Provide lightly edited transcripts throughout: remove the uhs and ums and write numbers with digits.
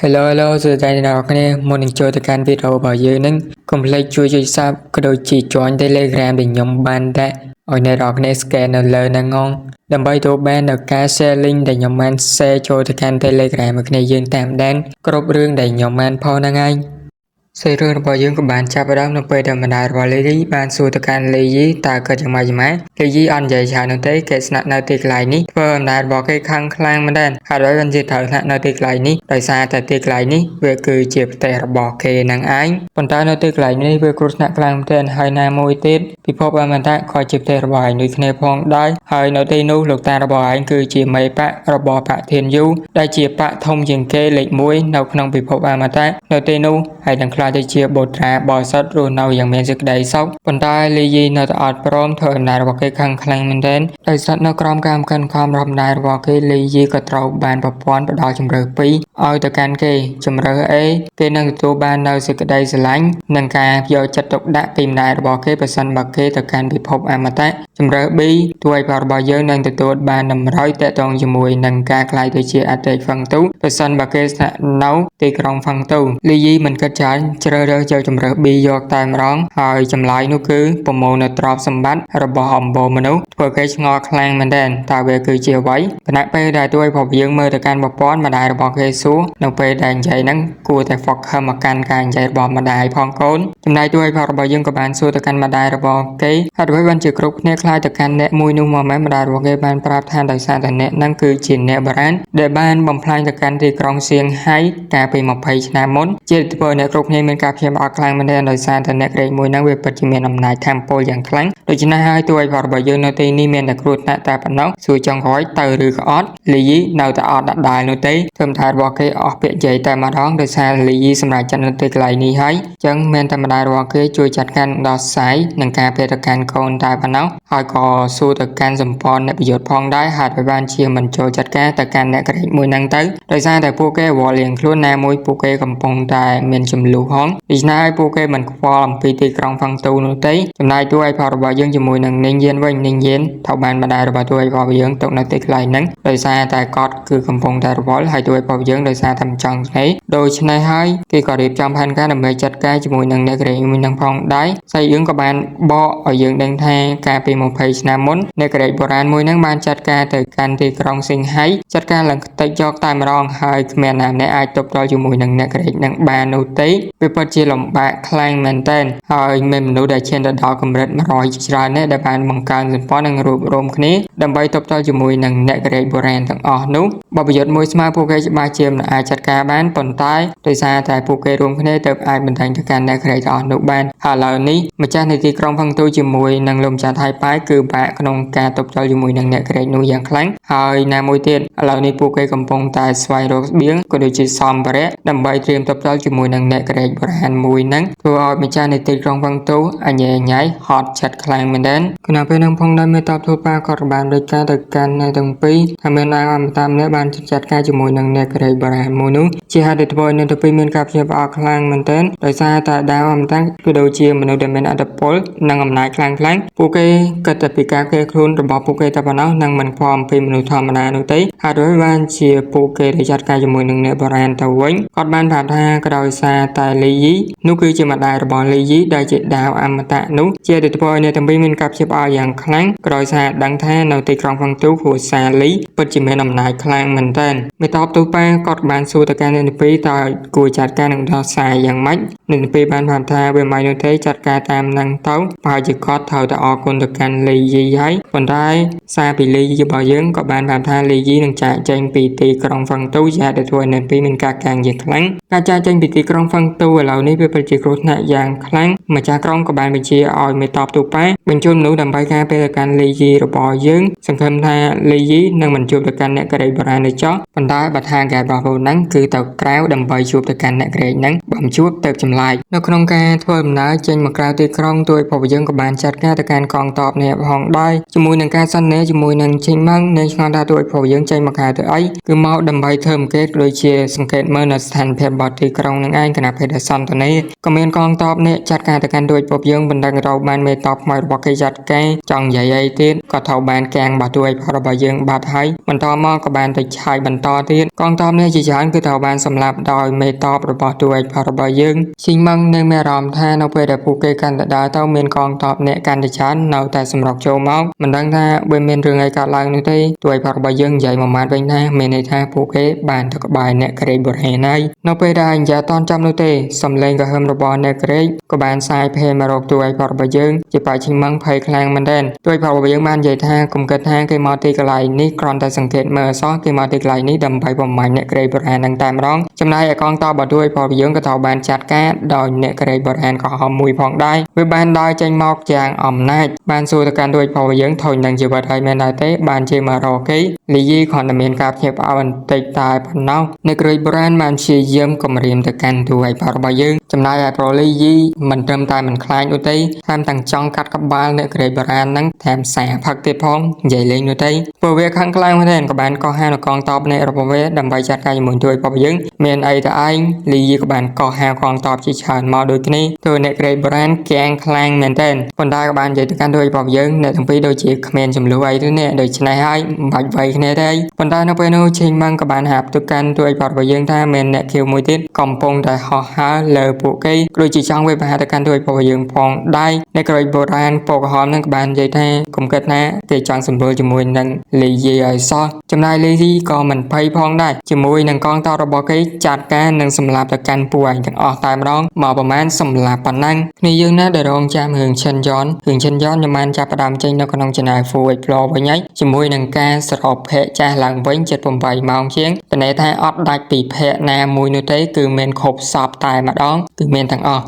Hello Hello សួស្តីអ្នកទាំងអស់គ្នាមុននឹងចូលទៅកាន់វីដេអូរបស់យើងហ្នឹងកុំភ្លេចជួយចុច Sub ក៏ដូចជា Join Telegram ដែលខ្ញុំបានដាក់ឲ្យអ្នកទាំងអស់គ្នា scan នៅលើហ្នឹងងដើម្បីទទួលបាននូវការ share link ដែលខ្ញុំបាន share ចូលទៅកាន់ Telegram ឲ្យគ្នាយើងតាមដានគ្រប់រឿងដែលខ្ញុំបានផុសហ្នឹងឯងសាច់រឿងរបស់យើងក៏បានចាប់ផ្ដើមនៅពេលដែលម្ដាយរបស់ Lily បានសួរទៅកាន់ Lily តើគិតយ៉ាងម៉េចយ៉ាងម៉ា Lily អត់និយាយច្រើននោះទេគេស្នាក់នៅទីកន្លែងនេះធ្វើឲ្យម្ដាយរបស់គេខឹងខ្លាំងមែនទែនហើយដោយបានជាត្រូវស្នាក់នៅទីកន្លែងនេះដោយសារតែទីកន្លែងនេះវាគឺជាផ្ទះរបស់គេនឹងឯងប៉ុន្តែនៅទីកន្លែងនេះវាគ្រោះថ្នាក់ខ្លាំងមែនទែនហើយណាមួយទៀតពិភពអមតៈក៏ជាផ្ទះរបស់ឯងដូចគ្នាផងដែរហើយនៅទីនោះលោកតារបស់ឯងគឺជាមេបករបស់បកធានយូដែលជាបកធំជាងគេលេខ1នៅក្នុងពិភពអមតៈនៅទីនោះហើយនឹងក្លាយទៅជាបុត្រាបរិសុទ្ធរស់នៅយ៉ាងមានសេចក្តីសុខប៉ុន្តែលីយីនៅតែអត់ព្រមធ្វើអំណាចរបស់គេខឹងខ្លាំងមែនទែនដោយស្ថិតនៅក្រោមការបង្ខិតបង្ខំរបស់អំណាចរបស់គេលីយីក៏ត្រូវបានប្រព័ន្ធផ្ដល់ជម្រើសពីរឲ្យទៅកាន់គេជម្រើស A គេនឹងទទួលបាននូវសេចក្តីស្រឡាញ់និងការយកចិត្តទុកដាក់ពីម្ដាយរបស់គេប្រសិនបើគេទៅកាន់ពិភពអមតៈជម្រើស B តួឯករបស់យើងនឹងទទួលបានតម្រុយតាក់ទងជាមួយនឹងការក្លាយទៅជាអតិហ្វឹងទូប្រសិនបើគេស្នាក់នៅទីក្រុងហ្វឹងទូលីយីមិនគិតច្រើនជ្រើសរើសយកជម្រើស B យកតែម្ដងហើយចម្លើយនោះគឺប្រមូលនូវទ្រព្យសម្បត្តិរបស់អំបូរមនុស្សធ្វើគេឆ្ងល់ខ្លាំងមែនទែនតើវាគឺជាអ្វីខណៈពេលដែលតួឯកយើងមើលទៅកាន់ប្រព័ន្ធម្ដាយរបស់គេសួរនៅពេលដែលនិយាយហ្នឹងគួរតែ focus មកកាន់ការនិយាយរបស់ម្ដាយផងកូនចំណែកតួឯករបស់យើងក៏បានសួរទៅកាន់ម្ដាយរបស់គេហើយអ្វីបានជាគ្រប់គ្នាក្លាយទៅកាន់អ្នកមួយនោះមកមែនម្ដាយរបស់គេបានប្រាប់ថាដោយសារតែអ្នកហ្នឹងគឺជាអ្នកបុរាណដែលបានបំផ្លាញទៅកាន់ទីក្រុងសៀងហៃកាលពី20ឆ្នាំមុនជាធ្វើអ្នកគ្រប់គ្នាមានការព្យាបាលខ្លាំងមែនទែនដោយសារតែអ្នកក្រែកមួយហ្នឹងវាពិតជាមានអំណាចធម៌ពលយ៉ាងខ្លាំងដូច្នេះហើយតួឯករបស់យើងនៅទីនេះមានតែគ្រោះថ្នាក់តែប៉ុណ្ណោះសួរចុងក្រោយទៅឬក៏អត់លីយីនៅតែអត់ដដែលនោះទេធ្វើម្ដាយរបស់គេអស់ពាក្យនិយាយតែម្ដងដោយសារលីយីសម្រាប់ចិត្តនៅទីកន្លែងនេះហើយអញ្ចឹងមានតែម្ដាយរបស់គេជួយចាត់ការដោះស្រាយនឹងការពារទៅកាន់កូនតែប៉ុណ្ណោះហើយក៏សួរទៅកាន់សម្ព័ន្ធអ្នកប្រយុទ្ធផងដែរហេតុឲ្យបានជាមិនចូលចាត់ការទៅកាន់អ្នកក្រែកមួយហ្នឹងទៅដោយសារតែពួកគេវល់លៀងខ្លួនណាមួយពួកគេកំពុងតែមានចំនួនហងដូច្នេះហើយពួកគេមិនខ្វល់អំពីទីក្រុងហ្វឹងទូនោះទេចំណែកតួឯករបស់យើងជាមួយនឹងនាងយានវិញនាងយានត្រូវបានម្ដាយរបស់តួឯករបស់យើងទុកនៅទីកន្លែងហ្នឹងដោយសារតែគាត់គឺកំពុងតែរវល់ហើយតួឯករបស់យើងដោយសារតែមិនចង់ស្នេហ៍ដូច្នេះហើយគេក៏រៀបចំផែនការដើម្បីចាត់ការជាមួយនឹងអ្នកក្រែងមួយនឹងផងដែរស្អីយើងក៏បានបកឲ្យយើងដឹងថាកាលពី20ឆ្នាំមុនអ្នកក្រែកបុរាណមួយហ្នឹងបានចាត់ការទៅកាន់ទីក្រុងសៀងហៃចាត់ការឡើងខ្ទេចយកតែម្ដងហើយគ្មានណាម្នាក់អាចទប់ទល់ជាមួយនឹងអ្នកក្រែកនឹងបាននោះទេវាពិតជាលំបាកខ្លាំងមែនទែនហើយមានមនុស្សដែលឈានទៅដល់កម្រិត100ជាច្រើននាក់ដែលបានបង្កើនសម្ព័ន្ធនិងរួបរวมគ្នាដើម្បីទប់ទល់ជាមួយនឹងអ្នកក្រែកបុរាណទាំងអស់នោះបបយុទ្ធមួយស្មើពួកគេច្បាស់ជាមិនអាចចាត់ការបានប៉ុន្តែដោយសារតែពួកគេរួមគ្នាទើបអាចបណ្ដេញទៅកាន់អ្នកក្រែកទាំងអស់នោះបានហើយឥឡូវនេះម្ចាស់នៃទីក្រុងហ្វឹងទូជាមួយនឹងលោកម្ចាស់ថៃប៉ាយគឺបាក់ក្នុងការទប់ទល់ជាមួយនឹងអ្នកក្រែកនោះយ៉ាងខ្លាំងហើយណាមួយទៀតឥឡូវនេះពួកគេកំពុងតែស្វែងរកស្បៀងក៏ដូចជាសម្ភារៈដើម្បីត្រៀមទប់ទល់ជាមួយនឹងអ្នកក្រែកបុរាណមួយហ្នឹងធ្វើឲ្យម្ចាស់នៃទីក្រុងហ្វឹងទូអញញ៉ៃហត់ចិត្តខ្លាំងមែនទែនខណៈពេលនឹងផងដែរមេតបធ្វើប៉ាក៏បានរាយការណ៍ទៅកាន់អ្នកទាំងពីរថាមាននាងអមតាម្នាក់បានចាត់ការជាមួយនឹងអ្នកក្រែកបុរាណមួយនោះជាហេតុដែលធ្វើឲ្យអ្នកទាំងពីរមានការភ្ញាក់ផ្អើលខ្លាំងមែនទែនដោយសារតែដាវអមតាគឺដូចជាមនុស្សដែលមានឥទ្ធិពលនិងអំណាចខ្លាំងខ្លាំងពួកគេគិតតែពីការគេខ្លួនរបស់ពួកគេតែប៉ុណ្ណោះនិងមិនខ្វល់អំពីមនុស្សធម្មតានោះទេហើយដោយបានជាពួកគេទៅចាត់ការជាមួយនឹងអ្នកបុរាណទៅវិញគាត់បានប្រាប់ថាក្រោយសារតែលីយីនោះគឺជាម្ដាយរបស់លីយីដែលជាដាវអមតៈនោះជាដែលធ្វើឲ្យអ្នកទាំងពីរមានការភ្ញាក់ផ្អើលយ៉ាងខ្លាំងក្រោយសារដឹងថានៅទីក្រុងហ្វឹងទូគ្រួសារលីពិតជាមានអំណាចខ្លាំងមែនទែនមេតបទូប៉ាគាត់បានសួរទៅកាន់អ្នកទាំងពីរតើគួរចាត់ការនឹងដោះស្រាយយ៉ាងម៉េចអ្នកទាំងពីរបានប្រាប់ថាវាមិននោះទេចាត់ការតាមនឹងទៅប្រហែលជាគាត់ត្រូវតែអរគុណទៅកាន់លីយីហើយប៉ុន្តែសារពីលីយីរបស់យើងក៏បានប្រាប់ថាលីយីនឹងចាកចេញពីទីក្រុងហ្វឹងទូជាហេតុដែលធ្វើឲ្យអ្នកទាំងពីរមានការកាងយ៉ាងខ្លាំងការចាកចេញពីទីក្រុងហ្វឹងទូឥឡូវនេះវាពិតជាគ្រោះថ្នាក់យ៉ាងខ្លាំងម្ចាស់ក្រុងក៏បានបញ្ជាឲ្យមេតបទូប៉ាបញ្ជូនមនុស្សដើម្បីការពារទៅកាន់លីយីរបស់យើងសង្ឃឹមថាលីយីនឹងមិនជួបទៅកាន់អ្នកក្រែកបុរាណនេះចោះប៉ុន្តែបើថាកែរបស់ពួកហ្នឹងគឺទៅក្រៅដើម្បីជួបទៅកាន់អ្នកក្រែកហ្នឹងបើមិនជួបទៅចម្លែកនៅក្នុងការធ្វើដំណើរចេញមកក្រៅទីក្រុងទួយពួកយើងក៏បានចាត់ការទៅកាន់កងទ័ពនេះផងដែរជាមួយនឹងការសន្ទនាជាមួយនឹងចេញម៉ឹងនៃឆ្ងល់ថាទួយពួកយើងចេញមកក្រៅទៅអីគឺមកដើម្បីធ្វើអង្កេតដូចជាសង្កេតមើលនៅស្ថានភាព របស់ទីក្រុងនឹងឯងខណៈពេលដែលសន្តានាក៏មានកងទ័ពនេះចាត់ការទៅកាន់ដូចពពយើងបណ្ដឹងត្រូវបានមេតបខ្មៅរបស់គេចាត់ការចង់និយាយអីទៀតក៏ត្រូវបានកាំងរបស់ទួយផលរបស់យើងបាត់ហើយបន្តមកក៏បានទៅឆាយបន្តទៀតកងទ័ពនេះជាច្រើនគឺត្រូវបានសម្លាប់ដោយមេតបរបស់ទួយផលរបស់យើងស៊ីងម៉ឹងនៅមានអារម្មណ៍ថានៅពេលដែលពួកគេកាន់តែដើរទៅមានកងទ័ពអ្នកកាន់តែច្រើននៅតែសម្រុកចូលមកមិនដឹងថាវាមានរឿងអីកើតឡើងនោះទេទួយផលរបស់យើងនិយាយមួយម៉ាត់វិញថាមានន័យថាពួកគេបានទៅក្បែរអ្នកក្រេកបុរាណហើយនៅពេលដែលនិយាយអត់តចាំនោះទេសំឡេងក្រហមរបស់អ្នកក្រេកក៏បានសាយភេមករកទួយផលរបស់យើងជាបាច់ឈិងម៉ឹងភ័យខ្លាំងមែនទែនទួយផលរបស់យើងបាននិយាយថាកុំគិតថាគេមកទីកន្លែងនេះគ្រាន់តែសង្កេតមើលអសោះគេមកទីកន្លែងនេះដើម្បីបំមាញ់អ្នកក្រេកបុរាណនឹងតែម្ដងចំណែកឯកងតបរបស់ទួយផលរបស់យើងក៏ត្រូវបានចាត់ការដោយអ្នកក្រេកបុរាណក្រហមមួយផងដែរវាបានដើរចេញមកយ៉ាងអំណាចបានសួរទៅកាន់ទួយផលរបស់យើងធុញនឹងជីវិតហើយមែនដែរទេបានជាមករកគេលីយីគ្រាន់តែមានការភ្ញាក់ផ្អើលបន្តិចតែប៉ុណ្ណោះអ្នកក្រេកបុរាណបានព្យាយាមគំរាមទៅកាន់ទួយផលរបស់យើងចំណែកឯប្រូលីយីមិនត្រឹមតែមិនខ្លាចនោះទេថែមទាំងចង់កាត់ក្បាលអ្នកក្រេកបុរាណហ្នឹងថែមសារផឹកទៀតផងនិយាយលេងនោះទេព្រោះវាខឹងខ្លាំងមែនទែនក៏បានកោះហៅនៅកងតបអ្នករបស់វាដើម្បីចាត់ការជាមួយទួយរបស់យើងមានអីទៅឯងលីយីក៏បានកោះហៅកងតបជាច្រើនមកដូចគ្នាធ្វើអ្នកក្រេកបុរាណគាំងខ្លាំងមែនទែនប៉ុន្តែក៏បាននិយាយទៅកាន់ទួយរបស់យើងអ្នកទាំងពីរដូចជាគ្មានចំនួនអីទេនេះដូច្នេះហើយមិនបាច់វាយគ្នាទេប៉ុន្តែនៅពេលនោះឈេងម៉ាំងក៏បានហាប់ទៅកាន់ទួយរបស់យើងថាមានអ្នកខៀវមួយទៀតកំពុងតែហោះហើរលើពួកគេដូចជាចង់វាយប្រហារទៅកាន់ទួយរបស់យើងផងដែរអ្នកក្រេកបុរាណពណ៌ក្រហមនឹងក៏បាននិយាយថាកុំគិតថាគេចង់សម្រួលជាមួយនឹងលីយីឲ្យសោះចំណែកលីយីក៏មិនភ័យផងដែរជាមួយនឹងកងទ័ពរបស់គេចាត់ការនិងសម្លាប់ទៅកាន់ពួកឯងទាំងអស់តែម្ដងមកប្រហែលសម្លាប់ប៉ុណ្ណឹងគ្នាយើងណាដែលរងចាំរឿងឈិនយ៉នរឿងឈិនយ៉នខ្ញុំបានចាប់ផ្ដើមចេញនៅក្នុង Channel Full Explore វិញហើយជាមួយនឹងការសរុបភ័ក្រចាស់ឡើងវិញ78ម៉ោងជាងតែន័យថាអត់ដាច់ពីភ័ក្រណាមួយនោះទេគឺមានគ្រប់សពតែម្ដងគឺមានទាំងអស់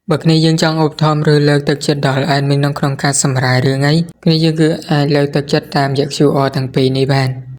បើគ្នាយើងចង់ឧបត្ថម្ភឬលើកទឹកចិត្តដល់ admin នៅក្នុងការសម្រាយរឿងអីគ្នាយើងគឺអាចលើកទឹកចិត្តតាមរយៈ QR ទាំងពីរនេះបាន។